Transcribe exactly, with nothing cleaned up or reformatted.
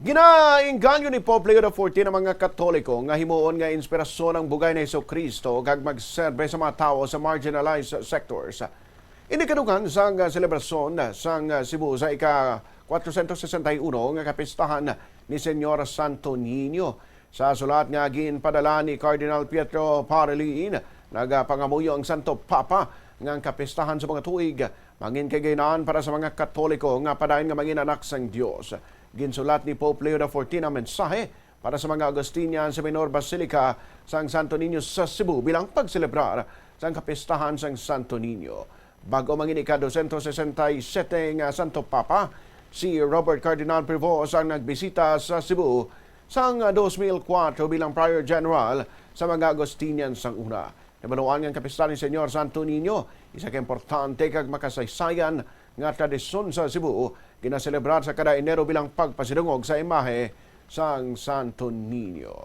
Ginainganyo ni Pope Leo the fourteen ang mga Katoliko nga himuon nga inspirasyon ang bugay ni Jesu-Cristo kag magserbe sa mga tawo sa marginalized sectors. Ini kadungan sang selebrasyon sang Cebu sa ika-kwatrosyentos sesenta y uno nga kapistahan ni Señor Santo Niño. Sa sulat nga ginpadala ni Cardinal Pietro Parolin, nagapangamuyo ang Santo Papa nga ang kapistahan sa mga tuig mangin kay gainaan para sa mga Katoliko nga padayon nga mangin anak sang Dios. Ginsulat ni Pope Leo the fourteen ang mensahe para sa mga Augustinian sa Minor Basilica sang Santo Niño sa Cebu bilang pagselebrar sang kapistahan sang Santo Niño. Bag-o mangin ika-dosyentos sesenta y siyete nga Santo Papa, si Robert Cardinal Prevost ang nagbisita sa Cebu sang dos mil kuwatro bilang Prior General sa mga Augustinian sang una. Nabaluan nga ang kapistahan ni Señor Santo Niño, isa ka importante kag makasaysayan nga tradisyon sa Cebu, ginaselebrar sa kada Enero bilang pagpasidungog sa imahe sang Santo Niño.